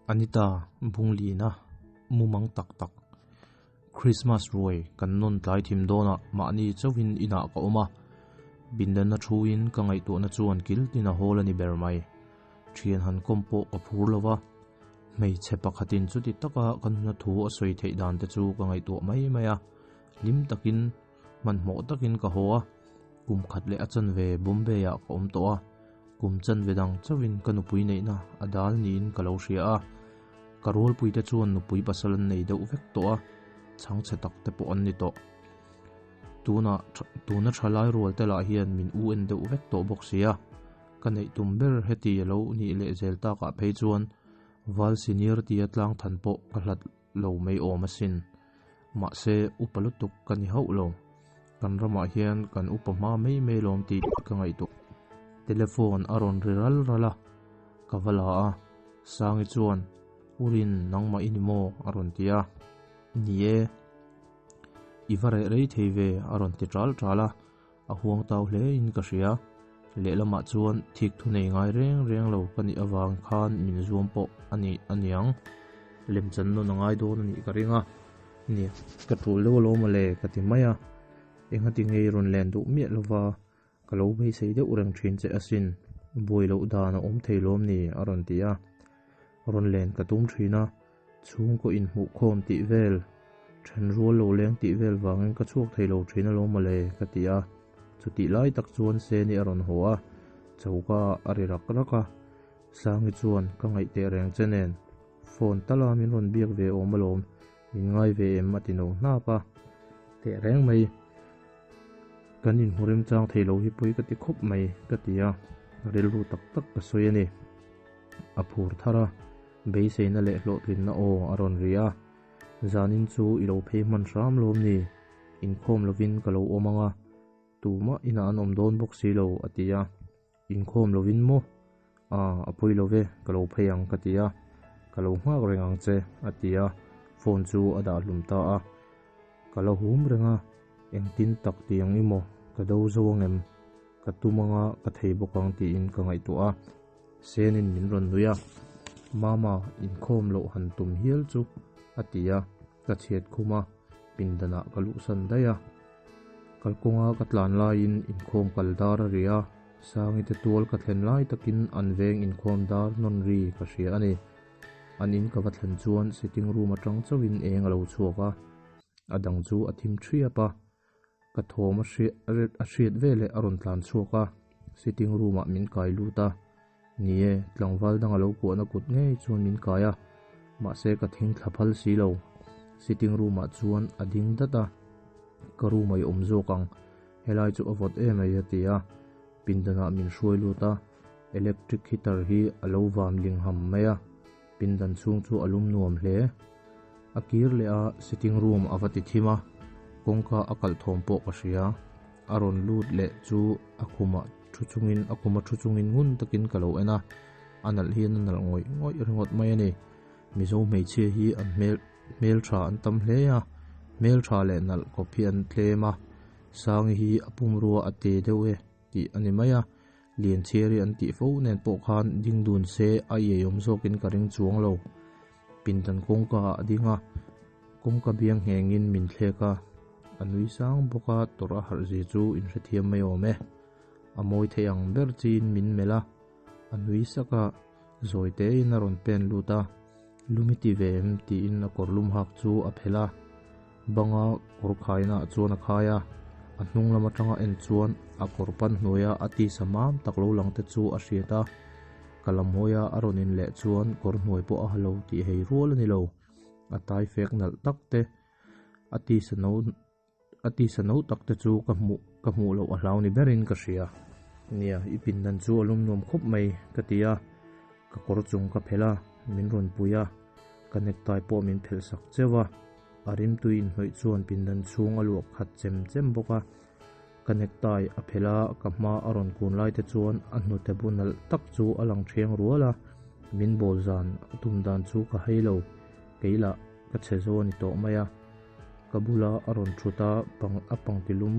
Anita Bunglina mumang tak tak. Christmas ruai kan nawn tlai thim dawnah mahni chauhin inah ka awm a, bindanna thuin ka ngaihtuahna chuan kil tin a hawl a ni ber mai. Thian han kawm pawh ka phur lo va, hmeichhe pakhatin chuti taka ka nuna thu a sawi theih dan te chu ka ngaihtuah mai mai a, hlim takin hmanhmawh takin ka haw a, kum khat leh a chanve Bombay ah ka awm tawh a, kum chanve dang chauhin ka nupui neihna a dal niin ka lo hria a, ka rualpui te chuan nupui pasal an nei deuh vek tawh a, chhangchhe tak te pawh an ni tawh. Tuna tuna thalai rual te lah hian min u en deuh vek tawh bawk si a, ka neih tum ber heti a lo nih leh zel takah phei chuan Val senior tia tlang than pawh ka hlat lo mai awm asin. Mahse upa lutuk ka ni hauh lo. Kan ramah hian kan upa hma mai mai lawm tih ka ngaihtuah. Telephone a rawn ri ral ral a, ka va la a, Sangi chuan, Urin nangmah i ni maw? a rawn ti a. Ni e. I va reh rei thei ve a rawn ti ṭal ṭal a, a huang tau hle in ka hria. Lehlamah chuan thik thu nei ngai reng reng lo ka nih avang khan min zuam pawh a ni a niang. Lemchan nawn a ngai dawn a nih ka ring a, nia ka ṭul deuh alawm mawle ka ti mai a, engati ngei rawn len duh miah lova ka lo beisei deuh reng ṭhin che asin, buai loh dan a awm thei lawm ni a rawn ti a, rawn len ka tum ṭhin a. Chhungkaw inhmuhkhawm tih vel, then rual lo leng tih vel vangin ka chhuak thei lo thin alawm mawle ka ti a. Chutih lai tak chuan Seni a rawn haw a, choka a ri rak rak a. Sangi chuan ka ngaih teh reng che nen, phone tala min rawn biak ve awm alawm, min ngai ve em a ti no hnap a. Teh reng mai, kan inhmu remchang thei lo hi pawi ka ti khawp mai ka ti a, rilru tak tak ka sawi a ni. A phur thar a. Beiseina leh hlawhtlinna aw a rawn ri a, Zanin chu i lo phei hman hram lawm ni? Inkhawm lovin ka lo awm ang a, tumah inah an awm dawn bawk si lo, a ti a. Inkhawm lovin maw? A, a pawi lo ve, ka lo phei ang ka ti a. Ka lo nghak reng ang che, a ti a, phone chu a dah hlum ta a. Ka la hum reng a, engtin tak ti ang i maw? Ka do zo ang em? Ka tum anga ka thei bawk ang tiin ka ngaihtuah a. Senin min rawn nui a, Mama, inkhawm loh han tum hial chu, a ti a, ka chhiat khum a, pindanah ka luhsan daih a. Kalkawnga ka tlan laiin inkhawm kal dar a ri a, Sangi te tual ka thlen lai takin an veng inkhawm dar nawn ri ka hria a ni. An in ka va thlen chuan sitting room atang chauhin eng a lo chhuak a, a dang chu a thim thiap a. Ka thawm a hriat veleh a rawn tlan chhuak a, sitting room ah min kai lut a. Ni e, tlangval dang a lo kuahna kut ngei chuan min kai a, mahse ka thing thla phal si lo. Sitting room ah chuan a ding dat a, ka room ah i awm zawk ang, helai chu a vawt em ai a ti a, pindanah min hruai lut a, electric heater hi a lo vam ling ham mai a, pindan chhung chu a lum nuam hle. A kir leh a, sitting room a va ti thim a, kawngka a kalh thawm pawh ka hria. A rawn lut leh chu a khumah thu chungin a khuma thu chungin ngun takin ka lo en a, a nalh hian a nalh ngawih ngawih ringawt mai a ni. Mizo hmeichhia hi an hmel hmeltha an tam hle a, hmeltha leh nalh kawp hi an tlem a, Sangi hi a pumrua a te deuh e tih a ni mai a, Lianchhiari an tih fo nen pawh khan ding dun se a iaiawm zawkin ka ring chuang lo. Pindan kawngka ah a ding a, kawngka biang nghengin min thlek a, a nui sang bawk a, tawrh a harh zia chu inhrethiam mai awm e. A mawi thei ang ber chiin min melh a, a nui sak a, zawi tein a rawn pen lut a, Lum i ti ve em? tiin a kawr lum hak chu a phelh a, banga kawr khaina ah chuan a khai a, a hnung lam atanga en chuan a kawr pan hnuaia a tisa mam tak lo lang te chu a hriat a, ka lam hawia a rawn in leh chuan kawr hnuai pawh a ha lo tih hei rual a ni lo, a tai fek nalh tak te, a tisa no a tisa no tak te chu ka hmuh ka hmuh loh a hlau ni berin ka hria. Nia, i pindan chu a lum nuam khawp mai ka ti a, ka kawr chung ka phelh a, min rawn pui a, ka necktie pawh min phelh sak cheuh a, a rimtui inhnawih chuan pindan chhung a luah khat chem chem bawk a, ka necktie a phelh a, ka hma a rawn kun lai te chuan a hnute bu nalh tak chu a lang ṭhiang rual a, min bawl zan a tum dan chu ka hei lo, kei lah ka chhe zo a ni tawh mai a. Ka bula a rawn thut a, pang a pangtilum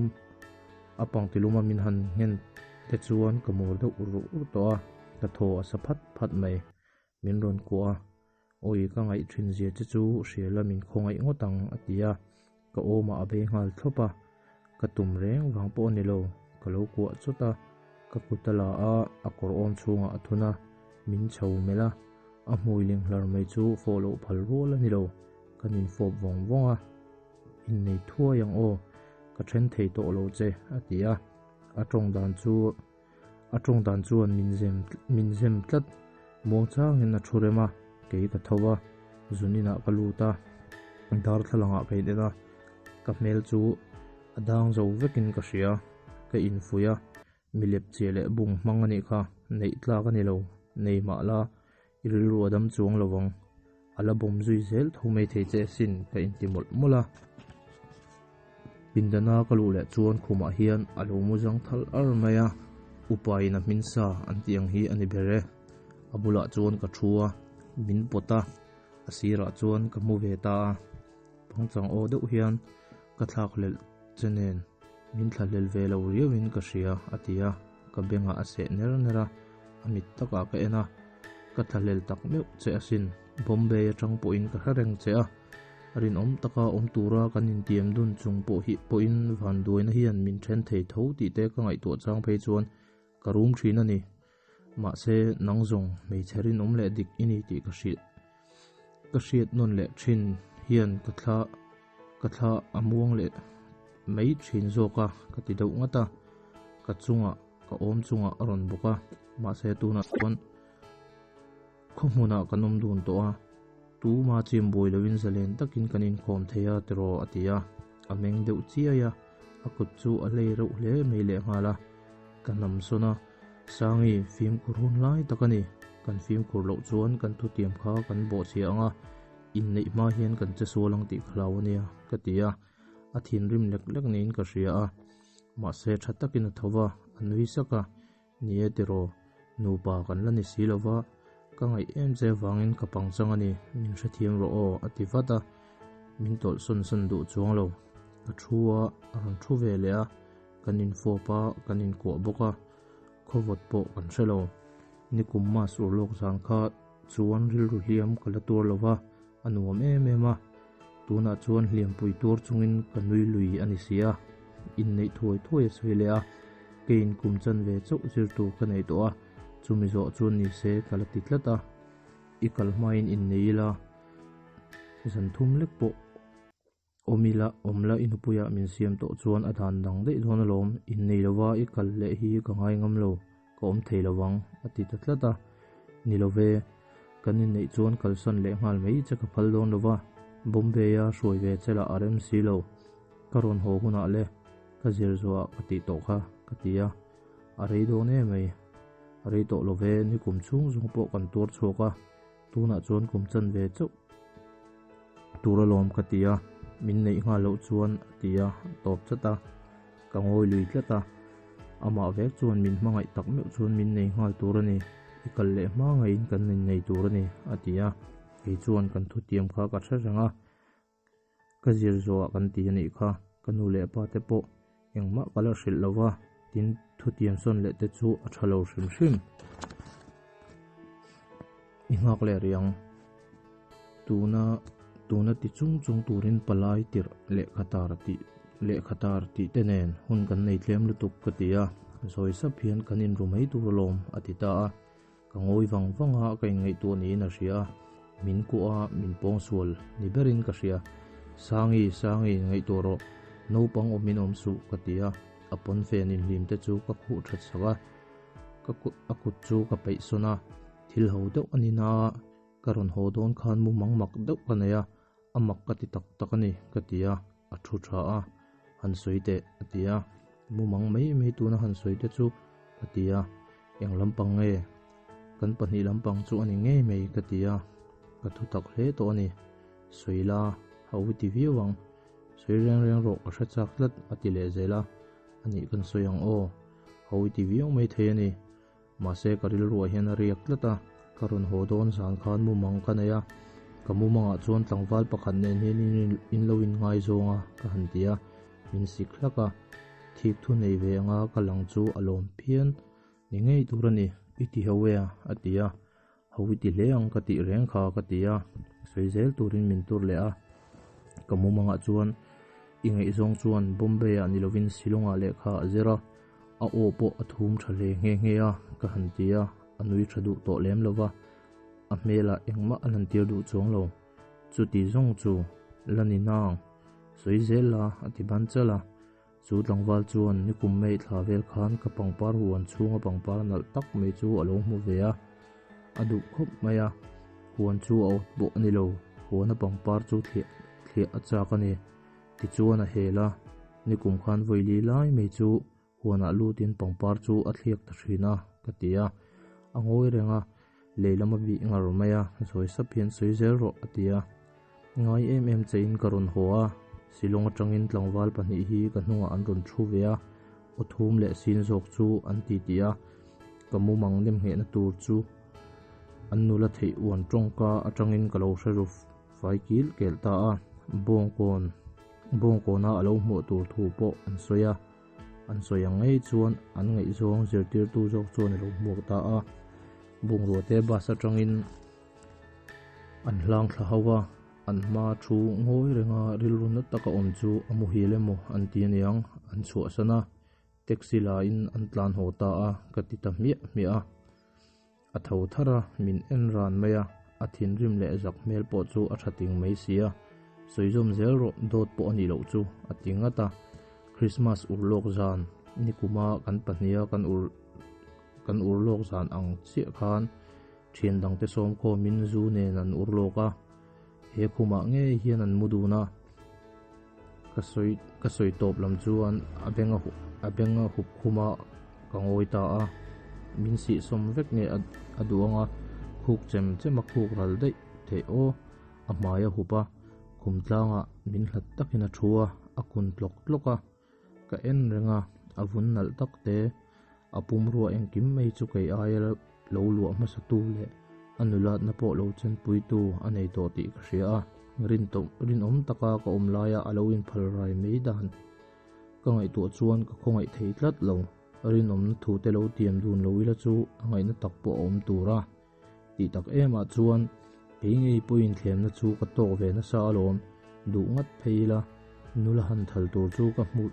a pangtilum a min han nghen te chuan ka mur deuh ur ur tawh a, ka thaw a sa phat phat mai. Min rawn kuah a, Awi ka ngaih thin zia che chu hria la min khawngaih ngawt ang a ti a, ka awmah a bei nghal thlawp a, ka tum reng vang pawh a ni lo, ka lo kuah chawt a, ka kut a la a, a kawr awm chhungah a thun a, min chho melh a, a hmui ling hlar mai chu fawh loh phal rual a ni lo, kan infawp vawng vawng a, Innei thuai ang aw, ka then thei tawh lo che a ti a, a tawng dan chu A tawng dan chuan min zem min zem tlat. Muangchangin a thu rem a, kei ka tho a, zun inah ka lut a, darthlalangah ka in en a, ka hmel chu a dang zo vekin ka hria, ka infuih a, milep chiah leh bung hmang a nih kha, neih tlak a ni lo, nei mah la, i rilru a dam chuang lo vang, a la bawm zui zel tho mai thei che asin ka inti mawlh mawlh a. Pindana ka luh leh chuan khumah hian a lo mu zang thal ar mai a, upa in a hmin sa an tih ang hi a ni ber e. A bulah chuan ka thu a, min pawt a, a sirah chuan ka hmu ve ta a, pangchang aw deuh hian ka thlak hlelh che nen min thlahlel ve lo riauin ka hria a ti a, ka bengah a seh ner ner a. A mit takah ka en a, ka thlahlel tak meuh che asin, Bombay atang pawhin ka hre reng che a, rinawm taka awm tura kan intiam dun chung pawh hi pawhin vanduaina hian min then thei tho tih te ka ngaihtuah chang phei chuan ka rum thin a ni. Mahse, nang zawng hmeichhe rinawm leh dik i ni tih ka hrilh. Ka hriat nawn leh thin hian ka thla ka thla a muang leh mai thin zawk a ka ti deuh ngat a, ka chungah ka awm chungah a rawn bawk a, mahse tunah chuan khaw hmunah kan awm dun tawh a, tuma chim buai lovin zalen takin kan inkhawm thei a tiraw a ti a, a meng deuh chiai a, a kut chu a hlei reuh hle mai lehnghal a, ka nam sawn a. Sangi, fimkhur hun lai tak a ni. Kan fimkhur loh chuan kan thutiam kha kan bawhchhia ang a, inneih hma hian kan che sual ang tih ka hlau a nia, ka ti a. A thinrim lek lek niin ka hria a. Mahse, tha takin a tho va, a nui sak a. Ni e tiraw, nupa kan la ni si lo va, ka ngaih em che avangin ka pangchang a ni, min hrethiam rawh aw, a ti vat a. Min tawlh sawn sawn duh chuang lo. Ka thu a, a rawn thu ve leh a. Kan infawp a, kan inkuah bawk a, khawvawt pawh kan hre lo. Nikum mas ur lawk zan kha chuan rilru hliam ka la tuar lo va, a nuam em em a. Tunah chuan hliampui tuar chungin ka nui lui a ni si a. Inneih thuai thuai a sawi leh a, keiin kum chanve chauh zir tur ka neih tawh a, chumi zawh chuan ni se ka la ti tlat a. I kal hmain innei ila, zan thum lek pawh. Awm ila, awm la i nupuiah min siam tawh chuan a dan dang daih dawn alawm, innei lova i kal leh hi ka ngai ngam lo, ka awm thei lovang, a ti ta tlat a. Ni lo ve, kan inneih chuan kalsan leh nghal mai che ka phal dawn lova, Bombay-a hruai ve che lah a rem si lo, ka rawn haw hunah le, ka zir zuah ka tih tawh kha, ka ti a, a rei dawn em mai. A rei tawh lo ve, nikum chhung zawng pawh kan tuar chhuak a. Tunah chuan kum chanve chauh tur alawm ka ti a, min neih nghal loh chuan a ti a, a tawp chat a, ka ngawi lui tlat a, amah vek chuan min hmangaih tak meuh chuan min nei nghal tur a ni, i kal leh hma ngeiin kan innei tur a ni a ti a, kei chuan kan thutiam kha ka hre reng a. Ka zir zawhah kan ti a nih kha, ka nu leh pa te pawh engmah ka la hrilh lo va, tin thutiam sawn leh te chu a tha lo hrim hrim. I nghak leh rih ang. Tuna tuna ti chung chung turin palai tirh lehkha tar tih lehkha tar tih te nen hun kan nei tlem lutuk ka ti a, zawi sap hian kan inru mai tur alawm a ti ta a. Ka ngawi vang vang a, ka inngaihtuah niin a hria a, min kuah a, min pawngsual ni berin ka hria. Sangi, Sangi, ngaihtuah rawh, naupang awmin awm suh, ka ti a, a pawnfen inhlim te chu ka khuh that sak a, ka kut a kut chu ka peih sawn a, thil ho deuh a ni na a, ka rawn haw dawn khan mumang mak deuh ka nei a, a mak ka ti tak tak a ni, ka ti a, a thu tha a, han sawi teh, a ti a, mumang mai mai tuna han sawi te chu, ka ti a, eng lampang nge? Kan pahnih lampang chu a ni ngei mai, ka ti a, ka thu tak hle tawh a ni, sawi la, a u ti viau ang, sawi reng reng rawh ka hre chak tlat, a ti leh zel a, a nih kan sawi ang aw, a u ti viau mai thei a ni. Mahse ka rilruah hian a riak tlat a, ka rawn haw dawn zan khan mumang ka nei a, ka mumangah chuan tlangval pakhat nen hian in lo inngaizawng a ka han ti a, min sik hlak a, thik thu nei ve anga ka lang chu a lawm phian ni ngei tur a ni, i ti ho e a, a ti a. Ho i ti hle ang ka tih reng kha ka ti a, sawi zel turin min tur leh a. Ka mumangah chuan i ngaihzawng chuan Bombay-ah ni lovin Shillong-ah lehkha a zir a, a aw pawh a thum tha hle nghe nghe a ka han ti a, a nui tha duh tawh lem lova, a hmelah engmah a lantir duh chuang lo. Chuti zawng chu la ni nang, sawi zel la a ti ban chalh a. Chu tlangval chuan nikum mai thla vel khan ka pangpar huan chhunga pangpar nalh tak mai chu a lo hmu ve a, a duh khawp mai a, huan chu a awt pawh a ni lo, huana pangpar chu thliah thliah a chak a ni. Tichuan a hel a, nikum khan vawili lai mai chu huanah lutin pangpar chu a thliak ta thin a, ka ti a. A ngawi reng a, lei lama bih ngar mai a, zawi sap hian sawi zel rawh a ti a. Ngai em em chein ka rawn haw a, Shillong atangin tlangval pahnih hi ka hnungah an rawn thu ve a, aw thum leh sin zawk chu an ti tih a, ka mumang nem nghehna tur chu an nula theih uan tawngka atangin ka lo hre ru fai kil kel ta a, Bawngkawn Bawngkawna a lo hmuah tur thu pawh an sawi a, an sawi ang ngei chuan an ngaihzawng zirtirtu zawk chuan a lo hmuak ta a, bungrua te bus atangin An hlang thla ho a, an hma thu ngawi renga rilru na taka awm chu a muhil emaw an ti aniang, an chhuahsan a, taxi laiin an tlan haw ta a, ka ti ta hmiah hmiah a. A tho thar a, min en ran mai a, a thinrim leh zak hmel pawh chu a tha ting mai si a, sawi zawm zel rawh dawt pawh a nih loh chu a ti ngat a. Christmas urlawk zan nikuma kan pahniha kan ur kan urlawk zan ang chiah khan Thian dangte sawmkhawmin zu nen an ur lawk a, he khumah ngei hian an mu dun a. Ka sawi ka sawi tawp lam chuan a beng a a beng a hup khum a, ka ngawi ta a. Min sihsawm vek nge a a duh ang a, khuk chem chem a khuk ral daih theih aw. A hmai a hup a, khum tlangah min hlat takin a thu a, a kun tlawk tlawk a. Ka en reng a, a vun nalh tak te, a pumrua engkim mai chu kei aia lo luah hmasa tu leh a nulatna pawh lo chenpui tu a nei tawh tih ka hria a, rinawm taka ka awm laia a lo inphal rai mai dan ka ngaihtuah chuan ka khawngaih thei tlat lo. Rinawmna thu te lo tiam dun lo ila chu a ngaihna tak pawh a awm tur a tih tak emah chuan kei ngei pawhin thlemna chu ka tawk ve nasa alawm, duh ngat phei ila nula han thal tur chu ka hmuh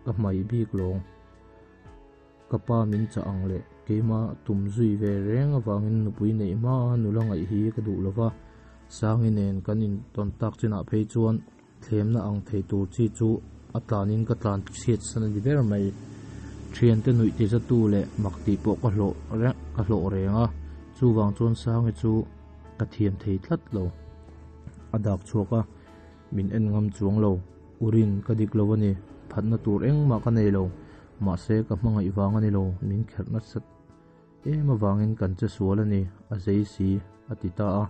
ka hmaih bik lawng. Ka pa min chah ang leh keima tum zui ve reng avangin nupui neih hma a nula ngaih hi ka duh lova, Sangi nen kan intawn tak chinah phei chuan Thlemna ang thei tur chi chu a tlanin ka tlan chhiat san a ni ber mai. Thiante nuih ti zatu leh mak tih pawh ka hlawh reng ka hlawh reng a, chuvang chuan Sangi chu ka thiam thei tlat lo. A dak chhuak a, min en ngam chuang lo. Urin ka dik lo a ni, phatna tur engmah ka nei lo. Mahse ka hmangaih vang a ni lo, min kherh nasat em avangin kan che sual a ni, a zei si, a ti ta a.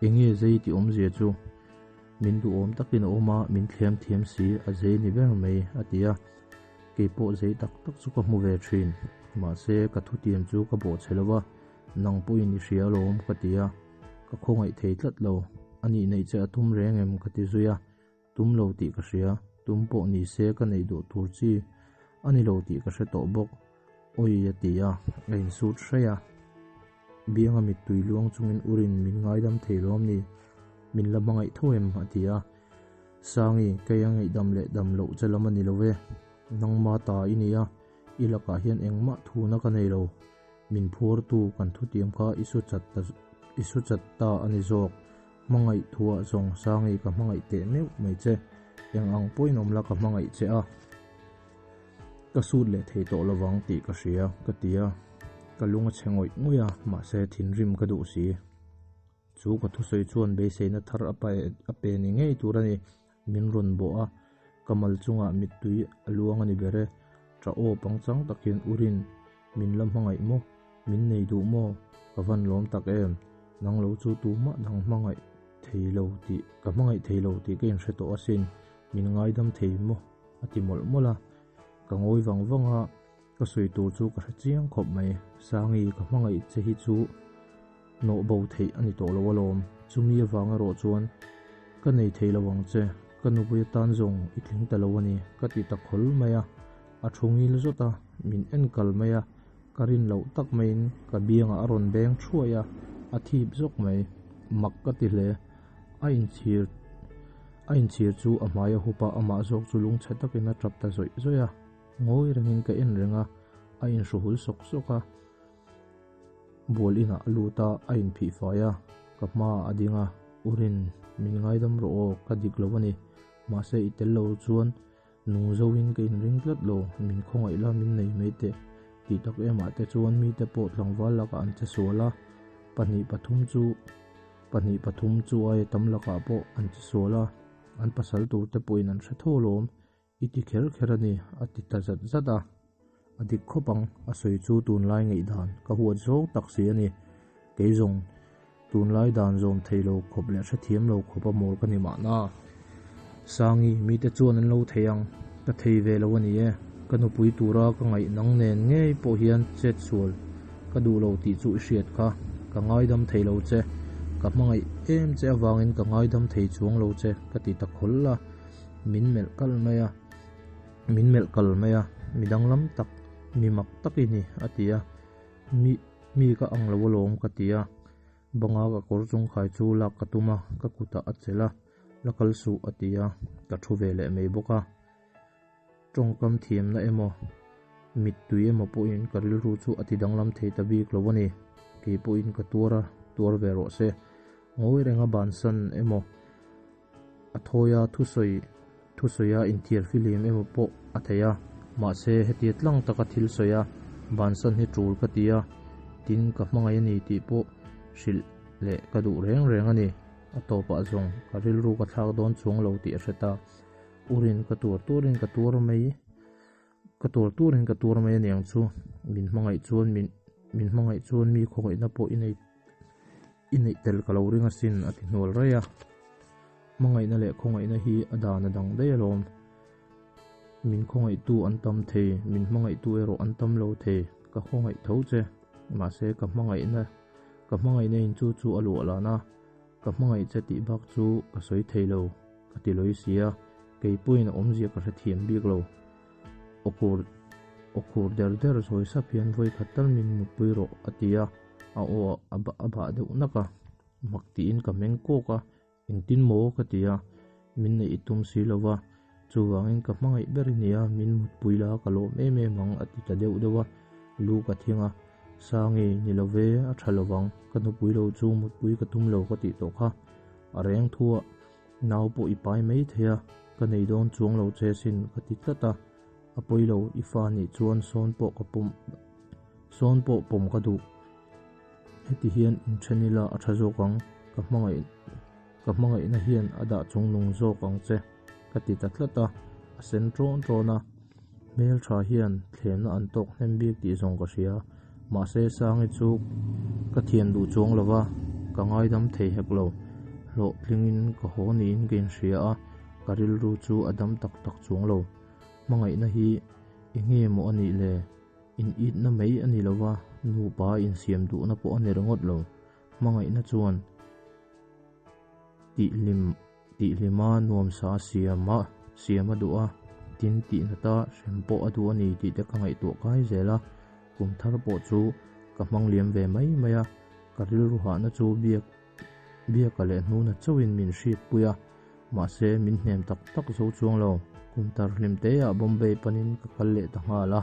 Enge zei tih awmzia chu? Min duhawm takin a awm a, min thlem thiam si, a zei ni ber mai, a ti a. Kei pawh zei tak tak chu ka hmu ve thin. Mahse, ka thutiam chu ka bawh chhe lo va, nang pawhin i hria alawm, ka ti a. Ka khawngaih thei tlat lo. A nih neih che a tum reng em? ka ti zui a. Tum lo tih ka hria, tum pawh ni se ka neih duh tur chi a ni lo tih ka hre tawh bawk. Awi a ti a, a insut hraih a. Bianga mittui luang chungin Urin min ngaidam thei lawm ni? Min la hmangaih tho em? a ti a. Sangi, kei a ngaihdam leh dam loh che lam a ni lo e. Nangma ta i ni a, i lakah hian engmah thuna ka nei lo. Min phuartu kan thutiam kha i su chat ta i su chat ta a ni zawk. Hmangaih thuah zawng Sangi ka hmangaih teh meuh mai che. Eng ang pawhin awm la ka hmangaih che a. Ka sut leh thei tawh lovang tih ka hria, ka ti a. Ka lung a chhe ngawih ngawih a, mahse thinrim ka duh si. Chu ka thusawi chuan beiseina thar a a pe ni ngei tur a ni. Min rawn bawh a, ka mal chungah mittui a luang a ni ber e. Ṭah aw pangchang takin Urin, min la hmangaih maw? Min nei duh maw? Ka van lawm tak em? Nang lo chu tumah dang hmangaih thei lo tih ka hmangaih thei lo tih ka inhre tawh asin. Min ngaidam thei maw? A ti mawlh mawlh a, ka ngawi vang vang a, ka sawi tur chu ka hre chiang khawp mai. Sangi, ka hmangaih che hi chu hnawh bo theih a ni tawh lo alawm. Chumi avang erawh chuan ka nei thei lo ang che, ka nupui atan zawng i tling ta lo a ni, ka ti ta khawl mai a. A thu ngil zawt a, min en kal mai a, ka rin loh tak maiin ka biangah a rawn beng thuai a. A thip zawk mai. Mak ka ti hle. A inchhir a inchhir chu a hmai a hup a, amah zawk chu lungchhe takin a tap ta zawih zawih a. Ngawi rengin ka en reng a, a inhruhul sawk sawk a. Bual inah a lut a, a inphih fai a, ka hmaah a ding a, U Rin, min ngaidam rawh aw, ka dik lo a ni. Mahse i tel lo chuan nung zoin ka inring tlat lo, min khawngaih la min nei mai teh. Tih tak emah te chuan mite pawh tlangval lakah an che sual a, pahnih pathum chu pahnih pathum chu aia tam lakah pawh an che sual a, an pasal tur te pawhin an hre tho alawm. I ti kher kher a ni, a ti ta zat zat a. A dik khawp ang, a sawi chu tunlai ngaihdan ka huat zawng tak si a ni. Kei zawng, tunlai dan zawm thei lo khawp leh hrethiam lo khawp a mawl ka ni mahna. Sangi, mite chuan an lo thei ang, ka thei ve lo a ni e. Ka nupui tura ka ngaih nang nen ngei pawh hian chet sual ka duh lo tih chu i hriat kha. Ka ngaidam thei lo che, ka hmangaih em che avangin ka ngaidam thei chuang lo che, ka ti ta khawl a. Min melh kal mai a, min melh kal mai a, mi danglam tak, mi mak tak i ni, a ti a. Mi, mi ka ang lo alawm ka ti a. Banga ka kawr chungkhai chu lak ka tum a, ka kutah a chelh a, la kal suh a ti a, ka thu ve leh mai bawk a. Tawngkam thiamna emaw, mittui emaw pawhin ka rilru chu a ti danglam thei ta bik lo a ni. Kei pawhin ka tuar a, tuar ve rawh se. Ngawi renga bansan emaw, A thawi a, thusawi thusawi a inthiar fihlim emaw pawh a thei a, mahse hetia tlang taka thil sawi a, bansan hi tul ka ti a, tin ka hmangaih a ni tih pawh hrilh leh ka duh reng reng a ni. A tawpah zawng ka rilru ka thlak dawn chuang lo tih a hre ta. Urin ka tuar turin ka tuar mai ka tuar turin ka tuar mai aniang chu min hmangaih chuan min min hmangaih chuan mi khawngaihna pawh i nei I neih tel ka lo ring asin a ti hnual raih a. Hmangaihna leh khawngaihna hi a dan a dang daih alawm. Min khawngaihtu an tam thei, min hmangaihtu erawh an tam lo thei. Ka khawngaih tho che. Mahse ka hmangaihna ka hmangaihna in chu chu a luah lan a, ka hmangaih che tih bak chu ka sawi thei lo ka ti lawi si a, kei pawhin a awmzia ka hrethiam bik lo. Awkhur awkhur der der zawi sap hian vawikhat tal min mutpui rawh a ti a. A aw a bah deuh nak a, mak tiin ka meng kawk a, engtin maw ka ti a, min neih i tum si lo va, chuvangin ka hmangaih ber i nia, min mutpui la ka lawm em em ang a ti ta deuh deuh a, lu ka thing a, Sangi, ni lo ve, a tha lo vang, ka nupui lo chu mutpui ka tum lo ka tih tawh kha, a reng thuah nau pawh i pai mai thei a, ka nei dawn chuang lo che sin ka ti tlat a. A pawi lo, i fa nih chuan sawn pawh ka pawm, sawn pawh pawm ka duh. Heti hian inthen ila a tha zawk ang, ka hmangaih, ka hmangaihna hian a dah chungnung zawk ang che, ka ti ta tlat a, a sen ṭawn ṭawn a. Hmelṭha hian thlemna an tawk hnem bik tih zawng ka hria, mahse Sangi chu ka thiam duh chuang lo va, ka ngaidam thei hek lo. Hlawhtlingin ka haw niin ka inhria a, ka rilru chu a dam tak tak chuang lo. Hmangaihna hi eng nge maw a nih le? Initna mai a ni lo va, nupa insiam duhna pawh a ni ringawt lo. Hmangaihna chuan tihhlim tihhlima nuamsa siama siam a duh a, tin tihnata hrem pawh a duh a ni tih te ka ngaihtuah kai zel a. Kum thar pawh chu ka hmang liam ve mai mai a, ka rilru hahna chu biak Biaka leh hnuna chauhin min hriatpui a, mahse min hnem tak tak zo chuang lo. Kum tar hlim teah Bombay panin ka kal leh ta nghal a.